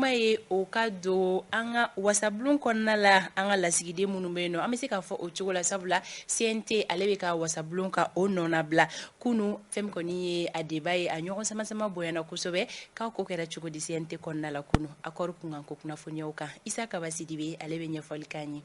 kuma ye, o ka don an ka wasabulon kɔnɔna la, an ka lasigiden minnu bɛ yen nɔ, an bɛ se k'a fɔ o cogo la, sabula CNT ale bɛ ka wasabulon ka o nɔnabila. Kunu, fɛn min kɔni ye a débat ye, a ɲɔgɔn sama sama bonyana kosɛbɛ. K'a ko kɛra cogo di CNT kɔnɔna la kunu accord kunkan ko kunnafoniyaw kan? Isa Kaba Sidibe, ale bɛ ɲɛfɔli k'an ye.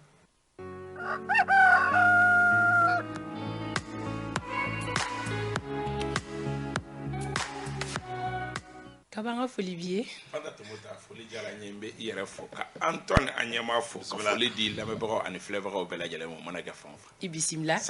Kaba, an ka foli b'i ye. Fanta Tomota, foli diyara n ye. N bɛ i yɛrɛ fo, ka Antoine, an ɲɛmaa fo, ka foli di lamɛnbagaw ani filɛbagaw bɛɛ lajɛlen ma, o mana kɛ fan o fan. I bisimila.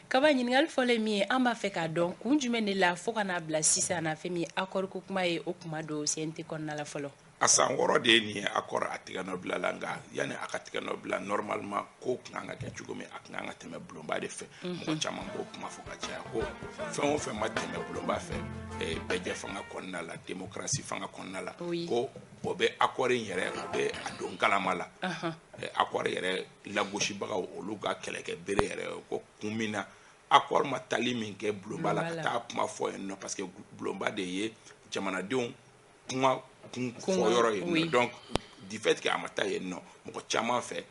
Kaba, ɲininkali fɔlɔ ye min ye, an b'a fɛ k'a dɔn kun jumɛn de la, fo ka n'a bila sisan na, fɛn min ye accord ko kuma ye, o kuma don CNT kɔnɔna la fɔlɔ. A san 6 de ye nin ye accord a tigɛ nɔ bila la. Nka yanni a ka tigɛ nɔ bila, normalement ko tun kan ka kɛ cogo min, a tun kan ka tɛmɛ bulonba de fɛ. Mɔgɔ caman b'o kuma fɔ ka caya ko fɛn o fɛn ma tɛmɛ bulonba fɛ, bɛɛjɛ fanga kɔnɔna la, démocratie fanga kɔnɔna la, ko o bɛ accord in yɛrɛ, o bɛ a don kalama la. Accord yɛrɛ lagosibagaw, olu ka kɛlɛkɛ bere yɛrɛ ko kun min na accord ma tali min kɛ bulonba la ka taa kuma fɔ yen nɔ, parce que bulonba de ye jamanadenw kuma kun fɔ yɔrɔ ye. Donc du fait que a ma taa yen nɔ, mɔgɔ caman fɛ,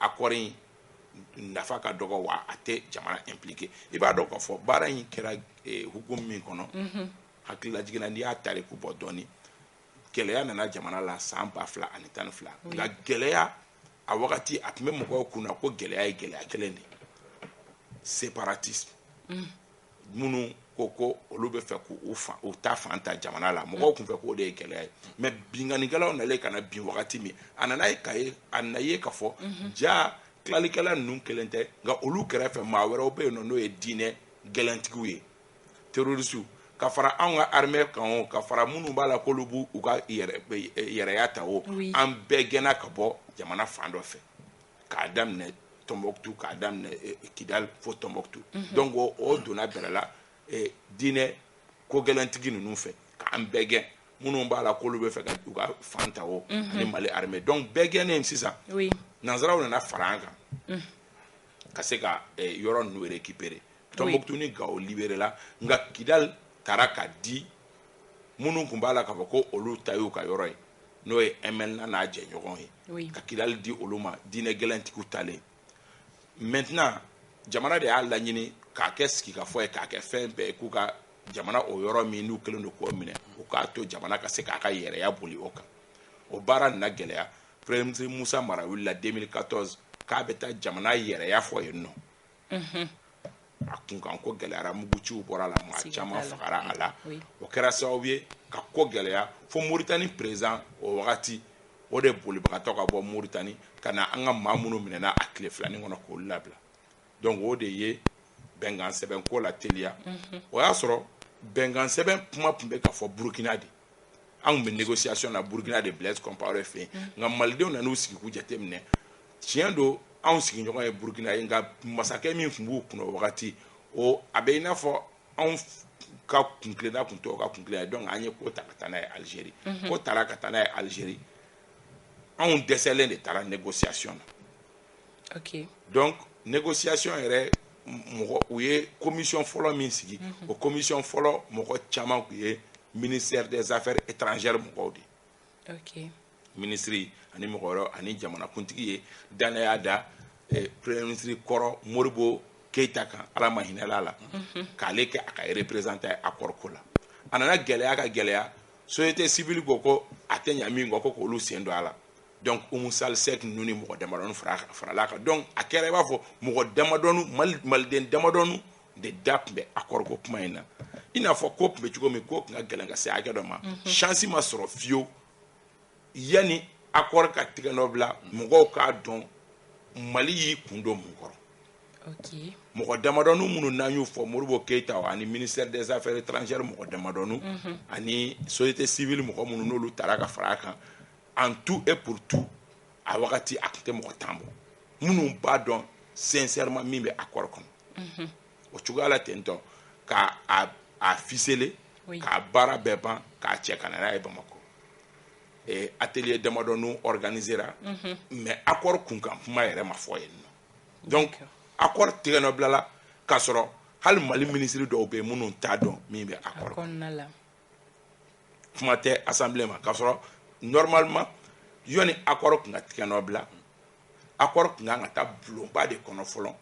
accord in nafa ka dɔgɔ, wa a tɛ jamana impliqué. I b'a dɔn k'a fɔ baara in kɛra hukumu min kɔnɔ, hakililajigin na, n'i y'a tariku bɔ dɔɔni, gɛlɛya nana jamana la san 2012. Nka gɛlɛya a wagati, a tun bɛ mɔgɔw kunna ko gɛlɛya ye gɛlɛya kelen de, séparatisme minnu ko olu bɛ fɛ k'u fan, u ta fan ta jamana la. Mɔgɔw tun fɛ k'o de ye gɛlɛya ye. Mais binkannikɛlaw nalen ka na bin wagati min, a nana ye k'a ye, a nana ye k'a fɔ ja tilalikɛla ninnu kelen tɛ, nka olu kɛrɛfɛ maa wɛrɛw bɛ yen nɔ, n'o ye diinɛ gɛlɛntigiw ye, terroristes, ka fara anw ka armée kan o, ka fara minnu b'a la k'olu b'u u ka yɛrɛya ta o. An bɛɛ gɛnna ka bɔ jamana fan dɔ fɛ, k'a daminɛ Tombouctou, k'a daminɛ Kidal fo Tombouctou. Donc o donna bɛrɛ la diinɛ ko gɛlɛntigi ninnu fɛ k'an bɛɛ gɛn, minnu b'a la k'olu bɛ fɛ ka u ka fan ta o, ani Mali armée. Donc bɛɛ gɛnnen sisan, nanzaraw nana fara an kan ka se ka yɔrɔ ninnu récupérer. Tombouctou ni Gao libéré la, nka Kidal taara ka di minnu tun b'a la k'a fɔ ko olu ta y'u ka yɔrɔ ye, n'o ye MNLA n'a jɛɲɔgɔn ye, ka Kidal di olu ma, diinɛ gɛlɛntigiw talen. Maintenant jamana de y'a laɲini k'a kɛ sigikafɔ ye, k'a kɛ fɛn bɛɛ ye, k'u ka jamana o yɔrɔ min n'u kɛlen don k'o minɛ, u k'a to jamana ka se k'a ka yɛrɛya boli o kan. O baara nana gɛlɛya. Premier ministre Musa Mara wulila 2014 k'a bɛ taa jamana yɛrɛya fɔ yen nɔ. A kunkan ko gɛlɛyara, muguciw bɔra la, maa caman fagara a la. O kɛra sababu ye ka ko gɛlɛya fo Moritani président o wagati, o de bolibagatɔ ka bɔ Moritani ka na an ka maa minnu minɛna a tile filanin kɔnɔ, k'olu labila. Donc o de ye bɛnkan sɛbɛn ko la teliya. O y'a sɔrɔ bɛnkan sɛbɛn kuma tun bɛ ka fɔ Burukina de, an tun bɛ négociation na Burukina de, Blaise Compaoré fɛ yen. Nka malidenw nan'u sigi k'u jateminɛ, tiɲɛ don, anw sigiɲɔgɔn ye Burukina ye, nka masakɛ min tun b'u kunna o wagati, o a bɛ i n'a fɔ anw ka kuntilenna tun t'o ka kuntilenna ye. Donc an ye ko ta ka taa n'a ye Algérie. Ko taara ka taa n'a ye Algérie, anw dɛsɛlen de taara négociation na. Donc négociation yɛrɛ, mɔgɔ u ye commission fɔlɔ min sigi, o commission fɔlɔ mɔgɔ caman tun ye ministère des Affaires étrangères mɔgɔw de ye. Ministre ani mɔgɔ wɛrɛw ani jamanakuntigi ye danaya da premier ministre kɔrɔ Modibo Keyita kan, Ala ma hinɛ la, k'ale kɛ a ka représentant ye accord ko la. A nana gɛlɛya ka gɛlɛya, société civile ko a tɛ ɲa min kɔ, ko k'olu sen don a la. Donc Oumou Sall Seck ninnu ni mɔgɔ damadɔni farala kan. Donc a kɛra i b'a fɔ mɔgɔ damadɔni, maliden damadɔni de da tun bɛ accord ko kuma in na. I n'a fɔ ko tun bɛ cogo min, ko tun ka gɛlɛn ka se hakɛ dɔ ma, chance ma sɔrɔ fiyewu yanni accord ka tigɛ nɔ bila, mɔgɔw k'a dɔn Mali y'i kun don mun kɔrɔ. Mɔgɔ damadɔni minnu n'an y'u fɔ, Modibo Keyita ani ministère des Affaires étrangères mɔgɔ damadɔni ani société civile mɔgɔ minnu n'olu taara ka fara a kan, en tout et pour tout, a wagati a tun tɛ mɔgɔ 10 bɔ minnu b'a dɔn sincèrement min bɛ accord kɔnɔ. O cogoya la ten tɔ, k'a a ficeler, k'a baara bɛɛ ban, k'a cɛ ka na n'a ye Bamakɔ. Atelier damadɔni organisera, mais accord kunkan kuma yɛrɛ ma fɔ yen nɔ. Donc accord tigɛ nɔ bilala k'a sɔrɔ hali Mali ministre dɔw bɛ yen minnu t'a dɔn min bɛ accord kɔnɔ, kuma tɛ assemblée ma, k'a sɔrɔ Normalement, yɔni accord tun ka tigɛ nɔ bila, accord tun kan ka taa bulonba de kɔnɔ fɔlɔ.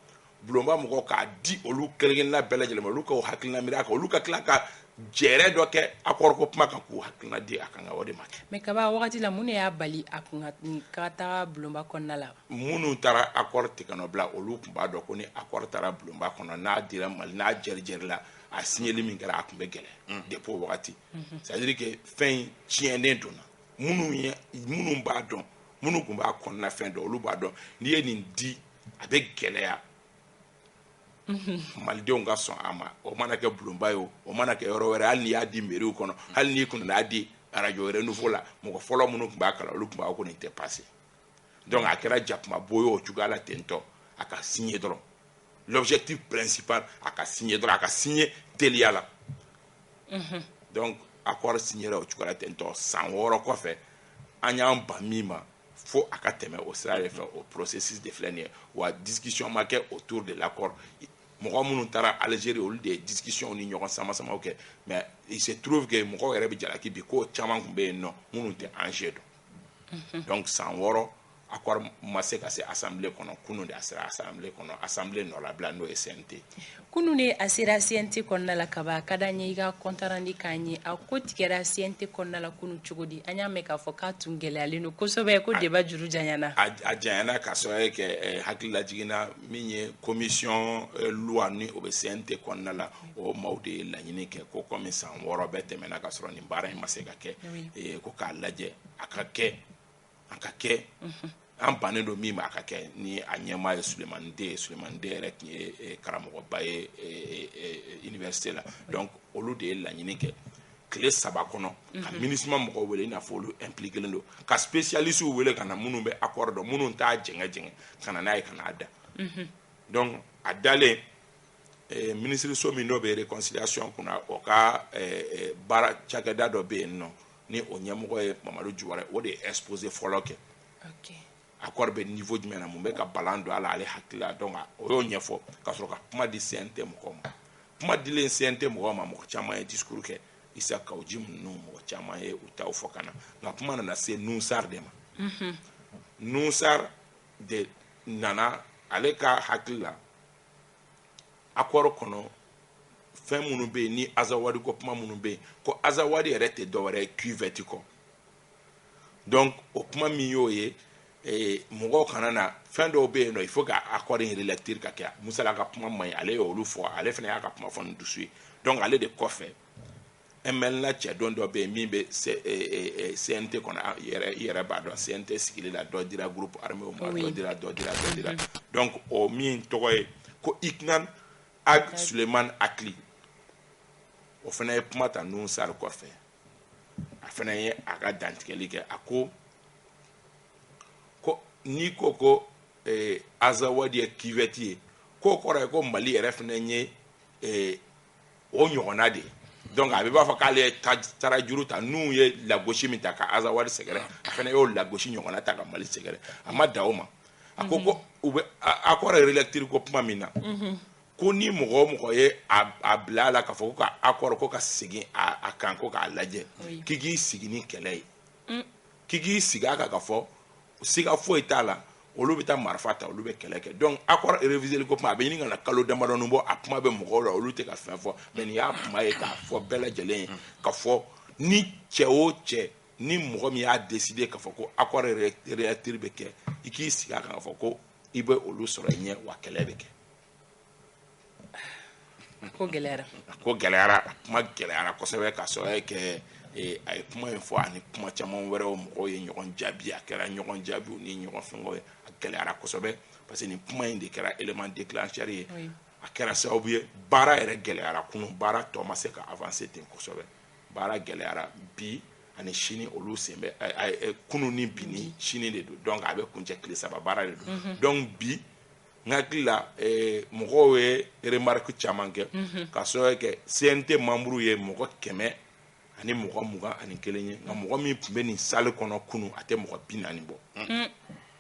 Bulonba mɔgɔw k'a di olu kelen kelenna bɛɛ lajɛlen ma, olu k'o hakilina miiri a kan, olu ka tila ka jɛrɛ dɔ kɛ accord ko kuma kan, k'u hakilina di a kan. Nka o de ma kɛ. Mais Kaba, wagati la, mun de y'a bali a kun ka taga bulonba kɔnɔna la? Minnu taara accord tigɛ nɔ bila, olu tun b'a dɔn ko ni accord taara bulonba kɔnɔ, n'a dira Mali, n'a jɛri jɛri la, a signeli min kɛra, a tun bɛ gɛlɛya depuis o wagati. C'est à dire que fɛn in tiɲɛnen donna. Minnu ye, minnu b'a dɔn, minnu tun b'a kɔnɔna fɛn dɔn, olu b'a dɔn n'i ye nin di, a bɛ gɛlɛya malidenw ka sɔn a ma. O mana kɛ bulonba ye, o o mana kɛ yɔrɔ wɛrɛ, hali n'i y'a di mairie kɔnɔ, hali n'i kun nana di arajo Renouveau la, mɔgɔ fɔlɔ minnu tun b'a kalan, olu tun b'a fɔ ko nin tɛ passer. Donc a kɛra jakumabo ye o cogoya la ten tɔ. A ka signer dɔrɔn, l'objectif principal, a ka signer dɔrɔn, a ka signer teliya la. Donc accord signé o cogoya la ten tɔ. San 6 kɔfɛ, an y'an ban min ma, fo a ka tɛmɛ o sira de fɛ. O processus de filɛ nin ye. Wa discussion ma kɛ autour de l'accord. Mɔgɔ minnu taara Algérie, olu de ye discussion ni ɲɔgɔn sama samaw kɛ. Mais il se trouve que mɔgɔw yɛrɛ bɛ jalaki bi k'o caman tun bɛ yen nɔ minnu tɛ enjeu dɔn. Donc san 6, accord ma se ka se assemblée kɔnɔ. Kunun de a sera assemblée kɔnɔ, assemblée nɔlabila, n'o ye CNT. Kunun de a sera CNT kɔnɔna la. Kaba, a ka d'an ye i ka compte rendu k'an ye. A ko tigɛra CNT kɔnɔna la kunun cogo di? An y'a mɛn k'a fɔ k'a tun gɛlɛyalen don kosɛbɛ, ko débat juru janyana. A janyana ka sababu kɛ hakili lajiginna min ye, commission loi ni o bɛ CNT kɔnɔna la, o maaw de ye laɲini kɛ ko komi san 6 bɛɛ tɛmɛna ka sɔrɔ nin baara in ma se ka kɛ, ko k'a lajɛ a ka kɛ, a ka kɛ. An bannen don min ma, a ka kɛ. Ni a ɲɛmaa ye Sulemani Den ye. Sulemani Den yɛrɛ tun ye karamɔgɔba ye université la. Donc olu de ye laɲini kɛ tile 3 kɔnɔ ka MINUSMA mɔgɔw wele, i n'a fɔ olu impliqué don, ka spécialistes wele ka na, minnu bɛ accord dɔn, minnu t'a jɛngɛ jɛngɛ, ka na n'a ye, ka n'a da. Donc a dalen, minisiriso min dɔ bɛ réconciliation kunna, o ka baara cakɛda dɔ bɛ yen nɔ, ni o ɲɛmɔgɔ ye Mamadu Juwara, o de ye exposé fɔlɔ kɛ. Accord bɛ niveau jumɛn na, mun bɛ ka balan don a la, ale hakili la. Donc o y'o ɲɛfɔ ka sɔrɔ ka kuma di CNT mɔgɔw ma. Kuma dilen CNT mɔgɔw ma, mɔgɔ caman ye discours kɛ, Isa Kawu Jim ninnu, mɔgɔ caman ye u taw fɔ ka na. Nka kuma nana se Nusar de ma. Nusar de nana, ale ka hakili la, accord kɔnɔ fɛn minnu bɛ yen ni Azawadi ko kuma minnu bɛ yen, ko Azawadi yɛrɛ tɛ dɔwɛrɛ ye cuvette kɔ. Donc o kuma min y'o ye, mɔgɔw kana na fɛn dɔw bɛ yen nɔ, il faut ka accord in relecture ka kɛ. Musala ka kuma man ɲi, ale y'olu fɔ, ale fana y'a ka kuma fɔ ni dusu ye. Donc ale de kɔfɛ, MNLA cɛdon dɔ bɛ yen min bɛ CNT kɔnɔ, i yɛrɛ b'a dɔn, CNT sigili la, dɔ dira groupe armé ma, dɔ dira, dɔ dira, dɔ dira. Donc o min tɔgɔ ye ko Iknan Ag Suleiman Akli, o fana ye kuma ta Nuhu Sar kɔfɛ. A fana ye a ka dantigɛli kɛ. A ko ko n'i ko ko Azawadi ye cuvette ye, k'o kɔrɔ ye ko Mali yɛrɛ fana ye o ɲɔgɔnna de ye. Donc a bɛ b'a fɔ k'ale ye taara juru ta, n'u ye lagosi min ta ka Azawadi sɛgɛrɛ, a fana y'o lagosi ɲɔgɔnna ta ka Mali sɛgɛrɛ. A ma dan o ma, a ko ko u bɛ accord relecture ko kuma min na, ko ni mɔgɔ o mɔgɔ ye a bila a la k'a fɔ ko ka accord ko ka segin a kan, ko k'a lajɛ, k'i k'i sigi ni kɛlɛ ye, k'i k'i sigi a kan ka fɔ siga foyi t'a la, olu bɛ taa marifa ta, olu bɛ kɛlɛ kɛ. Donc accord révisé ko kuma, a bɛ ɲini ka na kalo damadɔni bɔ, a kuma bɛ mɔgɔw la, olu tɛ ka fɛn fɔ. Mais nin y'a kuma ye k'a fɔ bɛɛ lajɛlen ye ka fɔ ni cɛ o cɛ, ni mɔgɔ min y'a décider k'a fɔ ko accord relecture bɛ kɛ, i k'i sigi a kan k'a fɔ ko i bɛ olu sɔrɔ i ɲɛ, wa kɛlɛ bɛ kɛ. A ko gɛlɛyara. A ko gɛlɛyara, a kuma gɛlɛyara kosɛbɛ, ka sababu kɛ a ye kuma in fɔ ani kuma caman wɛrɛw, mɔgɔw ye ɲɔgɔn jaabi, a kɛra ɲɔgɔn jaabiw ni ɲɔgɔn fɛngɛw ye. A gɛlɛyara kosɛbɛ parce que nin kuma in de kɛra élément déclencheur ye. A kɛra sababu ye baara yɛrɛ gɛlɛyara kunun, baara tɔ ma se ka avancer ten kosɛbɛ. Baara gɛlɛyara bi ani sini, olu sen bɛ kunun ni bi ni sini de don. Donc a bɛ kuncɛ, tile 3 baara de don. Donc bi, n hakili la, mɔgɔw ye remarque caman kɛ, ka sababu kɛ CNT membre ye mɔgɔ 121 ye, nka mɔgɔ min tun bɛ nin salle kɔnɔ kunun, a tɛ mɔgɔ 40 bɔ.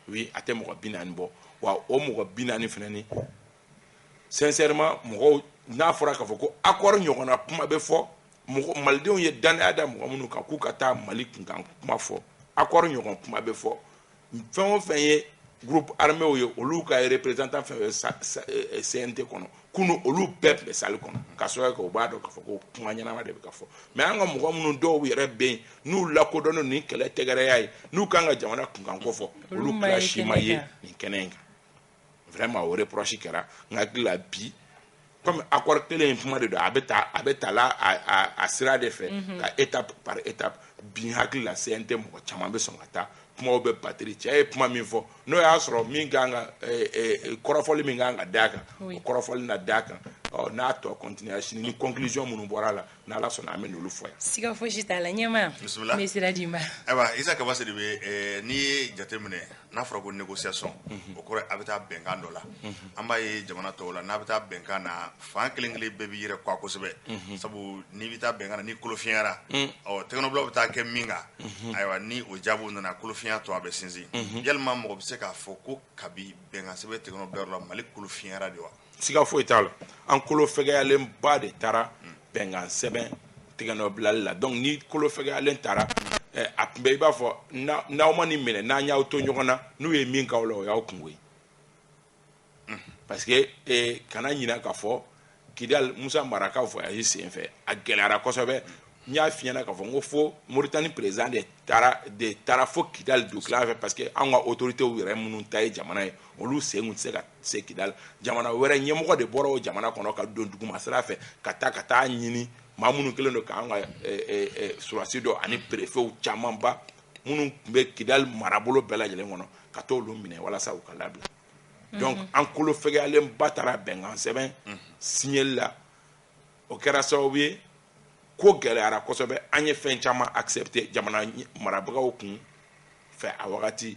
Oui, a tɛ mɔgɔ 40 bɔ. Wa o mɔgɔ 40 fana ni, sincèrement, mɔgɔw n'a fɔra k'a fɔ ko accord ɲɔgɔnna kuma bɛ fɔ, mɔgɔ malidenw ye danaya da mɔgɔ minnu kan k'u ka taa Mali kunkan kuma fɔ. Accord ɲɔgɔn kuma bɛ fɔ, fɛn o fɛn ye groupe armé ye, olu ka représentant fɛn fɛn CNT kɔnɔ kunu, olu bɛɛ tun bɛ salle kɔnɔ, ka sababu kɛ u b'a dɔn k'a fɔ ko kuma ɲɛnama de bɛ ka fɔ. Mais an ka mɔgɔ minnu dɔw yɛrɛ bɛ yen, n'u lakodɔnnen ni kɛlɛ tɛgɛrɛya ye, n'u kan ka jamana kunkanko fɔ, olu tila si ma ye nin kɛnɛ in kan. Vraiment, o reproche kɛra. N hakili la bi, comme accord kelen in kuma de don, a bɛ ta, a bɛ ta la a sira de fɛ ka étape par étape. Bi, n hakili la, CNT mɔgɔ caman bɛ sɔn ka taa kumaw bɛ batiri. Cɛ ye kuma min fɔ, n'o y'a sɔrɔ min kan ka kɔrɔfɔli min kan ka d'a kan, o kɔrɔfɔli na d'a kan. Ɔ, n'a tɔ continuer sini, ni conclusion minnu bɔra a la, n'Ala sɔnna, an bɛ n'olu fɔ yan. Siga fosi t'a la. Ɲɛma, Bisimila. n bɛ sira d'i ma. Ayiwa, Isa Kaba Sidibe, n'i ye jateminɛ, n'a fɔra ko négociation, o kɔrɔ a bɛ taa bɛnkan dɔ la. An b'a ye jamana tɔw la, n'a bɛ taa bɛnkan na, fan kelen kelen bɛɛ b'i yɛrɛ kɔ kosɛbɛ, sabu n'i bɛ taa bɛnkan na, ni kolofiyɛnyara, ɔ, tɛgɛnɔbila bɛ taa kɛ min kan. Ayiwa, ni o jaabiw nana, kolofinya tɔ a bɛ sinsin. Yalima mɔgɔ bɛ se k'a fɔ ko kabi bɛnkan sɛbɛn tɛgɛnɔbilayɔrɔ la, Mali kolofiyɛnyara de wa? Siga foyi t'a la, an kolo fɛgɛyalenba de taara bɛnkan sɛbɛn tɛgɛnɔbilali la. Donc ni kolo fɛgɛyalen taara, a tun bɛ i b'a fɔ n'aw ma nin minɛ, n'an y'aw to ɲɔgɔn na, n'u ye min k'aw la, o y'aw kungo ye. Parce que kana ɲinɛ k'a fɔ Kidal, Musa Mara ka voyage sen fɛ, a gɛlɛyara kosɛbɛ. N y'a f'i ɲɛna k'a fɔ n ko fo Moritani président de taara fo Kidal dugukila fɛ, parce que anw ka autorités yɛrɛ minnu ta ye jamana ye, olu sen kun tɛ se ka se Kidal. Jamana wɛrɛ ɲɛmɔgɔ de bɔra o jamana kɔnɔ ka don duguma sira fɛ ka taa ɲini maa minnu kɛlen don k'an ka sɔrɔdasi dɔ ani préfets camanba minnu tun bɛ Kidal marabolo bɛɛ lajɛlen kɔnɔ, ka t'olu minɛ walasa u ka labila. Donc an kolo fɛgɛyalenba taara bɛnkan sɛbɛn signeli la. O kɛra sababu ye ko gɛlɛyara kosɛbɛ. An ye fɛn caman accepter jamana marabagaw kun fɛ a wagati.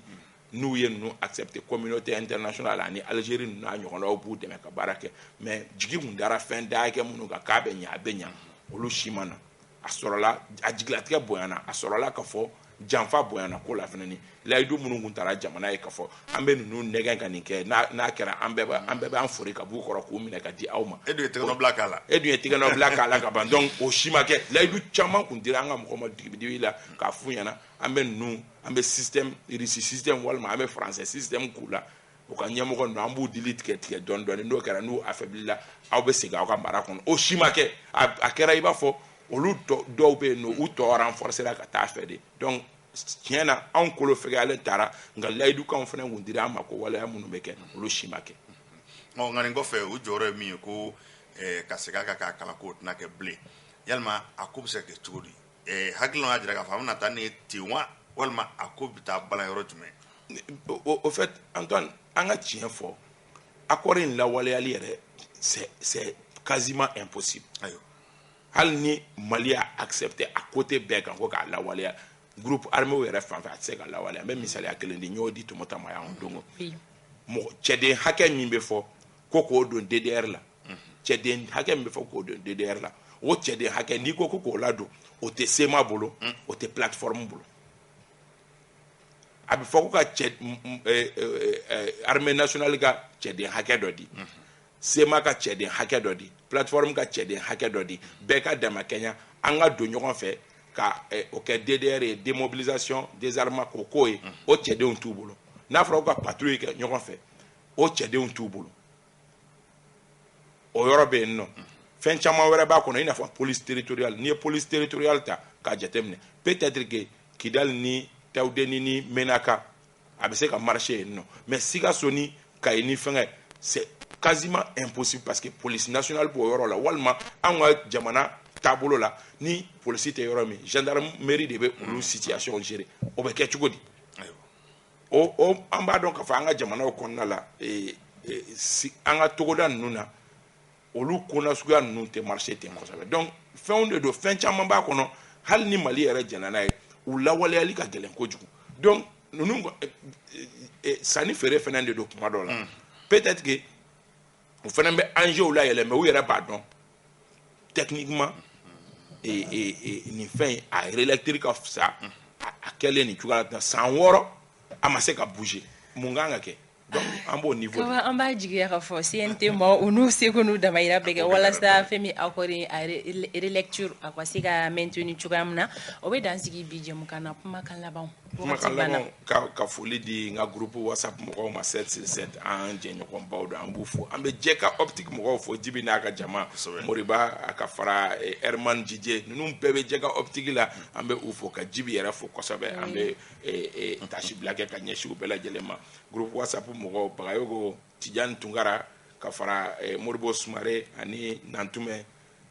N'u ye ninnu accepter, communauté internationale ani Algérie ninnu n'a ɲɔgɔnnaw b'u dɛmɛ ka baara kɛ. Mais jigi kun dara fɛn da hakɛ minnu kan k'a bɛ ɲɛ, a bɛ ɲɛ, olu si ma na. A sɔrɔla a jigilatigɛ bonyana, a sɔrɔla ka fɔ janfa bonyana ko la fɛnɛ. Ni layidu minnu kun taara jamana ye k'a fɔ an bɛ ninnu nɛgɛn ka nin kɛ, n'a kɛra, an bɛɛ b'an fori ka b'u kɔrɔ k'u minɛ ka di aw ma. E dun ye tɛgɛnɔbila k'a la. E dun ye tɛgɛnɔbila k'a la ka ban. Donc o si ma kɛ. Layidu caman kun dira an ka mɔgɔ ma dibi la k'a f'u ɲɛna, an bɛ ninnu, an bɛ système russe système walima an bɛ français système k'u la, u ka ɲɛmɔgɔ ninnu, an b'u dili tigɛ tigɛ dɔɔni dɔɔni, n'o kɛra, n'u affaibli la, aw bɛ segin aw ka mara kɔnɔ. O si ma kɛ. A kɛra i b'a fɔ olu dɔw bɛ yen nɔ, u tɔ renforcer ka taa fɛ de. Donc tiɲɛ na, anw kolo fɛgɛyalen taara, nka layidukanw fana kun dira an ma ko waleya minnu bɛ kɛ, olu si ma kɛ. Ɔ, nka nin kɔfɛ, u jɔyɔrɔ ye min ye ko ka segin a kan k'a kalan k'o tɛna kɛ bilen, yalima a ko bɛ se ka kɛ cogo di? Hakilinaw y'a jira k'a fɔ a bɛna taa ni ten wa, walima a ko bɛ taa balan yɔrɔ jumɛn? Au fait, Antoine, an ka tiɲɛ fɔ, accord in lawaleyali yɛrɛ, c'est quasiment impossible. Hali ni Mali y'a accepté a côté bɛɛ kan ko k'a lawaleya, groupe armé yɛrɛ fan fɛ, a tɛ se ka lawaleya. N bɛ misaliya kelen di, n y'o di Tɔmɔta ma yan don. Mɔgɔ cɛden hakɛ min bɛ fɔ ko k'o don DDR la, cɛden hakɛ min bɛ fɔ k'o don DDR la, o cɛden hakɛ, n'i ko ko k'o ladon, o tɛ CMA bolo, o tɛ plateforme bolo. A bɛ fɔ ko ka cɛ armée nationale ka cɛden hakɛ dɔ di, CMA ka cɛden hakɛ dɔ di, plateforme ka cɛden hakɛ dɔ di, bɛɛ ka damakɛɲa, an ka don ɲɔgɔn fɛ ka o kɛ DDR ye, démobilisation, désarmement, k'o k'o ye. O cɛdenw t'u bolo. N'a fɔra ko ka patrouille kɛ ɲɔgɔn fɛ, o cɛdenw t'u bolo. O yɔrɔ bɛ yen nɔ. Fɛn caman wɛrɛ b'a kɔnɔ, i n'a fɔ police territoriale. N'i ye police territoriale ta k'a jateminɛ, peut-être que Kidali ni Tawudeni ni Menaka, a bɛ se ka marcher yen nɔ, mais Sikaso ni Kayi ni fɛngɛ, c'est quasiment impossible, parce que police nationale b'o yɔrɔ la, walima an ka jamana taabolo la, ni polisi tɛ yɔrɔ min, gendarmerie de bɛ olu situation gérer. O bɛ kɛ cogo di? O an b'a dɔn k'a fɔ an ka jamanaw kɔnɔna la, an ka togoda ninnu na, olu ko nasuguya ninnu tɛ marcher ten kosɛbɛ. Donc fɛnw de don, fɛn caman b'a kɔnɔ. Hali ni Mali yɛrɛ jɛnna n'a ye, u lawaleyali ka gɛlɛn kojugu. Donc ninnu sanni feere fɛnɛ de don kuma dɔw la. Peut-être que u fɛnɛ bɛ enjeu layɛlɛ, mais u yɛrɛ b'a dɔn techniquement nin fɛn in, a relecture ka fisa a kɛlen nin cogoya la. San 6, a ma se ka bouger, mun kan ka kɛ? Donc an b'o niveau. Kaba, an b'a jigiya k'a fɔ CNT ma, u n'u seko n'u damayira bɛɛ kɛ walasa fɛn min accord in, a relecture, a ka se ka maintenir cogoya min na. O bɛ dan sigi bi jɛmukan na. Kumakan laban. Kumakan laban, ka foli di n ka groupe WhatsApp mɔgɔw ma, 7 sur 7, an jɛɲɔgɔnbaw don, an b'u fo. An bɛ jɛ ka optique mɔgɔw fo, Jibi n'a ka jama, Moriba a ka fara Herman Jije, ninnu bɛɛ bɛ jɛ ka optique la. An bɛ u fo ka Jibi yɛrɛ fo kosɛbɛ. An bɛ tasi bila kɛ ka ɲɛsin u bɛɛ lajɛlen ma. Groupe WhatsApp mɔgɔw, Bagayogo Tijani Tunkara ka fara Moribo Sumare ani Nantumɛ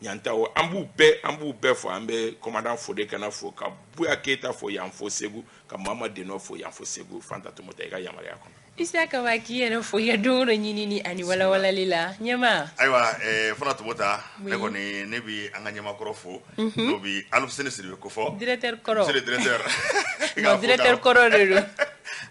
Ɲantaw, an b'u bɛɛ fo. An bɛ commandant Fode kana fo, ka Buya Keyita fo yan fo Segu, ka Mama Denɔ fo yan fo Segu. Fanta Tomota, i ka yamaruya kɔnɔ. Isa Kaba, k'i yɛrɛ fo i ka don o don ɲinini ani walawalali la ɲɛma. Ayiwa, Fana Tomota, ne kɔni ne bi an ka ɲɛmakɔrɔ fo, n'o bi Aluseni Sidibe ko fɔ. Directeur kɔrɔ. Monsieur le directeur. Non, directeur kɔrɔ de don.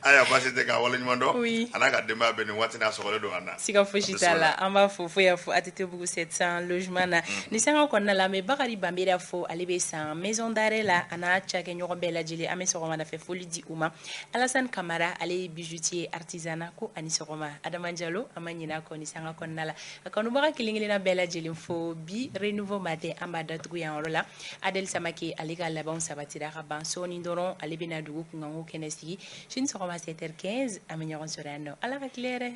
Ayiwa, baasi tɛ, k'a waleɲuman dɔn a n'a ka denbaya bɛɛ. Nin waati n'a sɔgɔlen don an na. Siga fosi t'a la. An b'a fo fo y'a fɔ ATT bugu 700 logement na. Ni sanga kɔnɔna la, an bɛ Bakari Banbera fo, ale bɛ san maison d'arrêt la, a n'a cakɛɲɔgɔn bɛɛ lajɛlen. An bɛ sɔgɔmada fɛ foli di u ma. Alassane Kamara, ale ye bijoutier artisanat, ko ani sɔgɔma. Adama Jalo, an ma ɲinɛ a kɔ. Ni sanga kɔnɔna la, a kanubaga kelen kelenna bɛɛ lajɛlen fo. Bi Renouveau Matin, an b'a datugu yan yɔrɔ la. Adel Samake, ale ka labanw sabatira ka ban sɔɔni dɔrɔn, ale bɛna dugu kunkanko kɛnɛ sigi. Sini sɔgɔma 7h15, an bɛ ɲɔgɔn sɔrɔ yan nɔ. Ala ka tile hɛrɛ.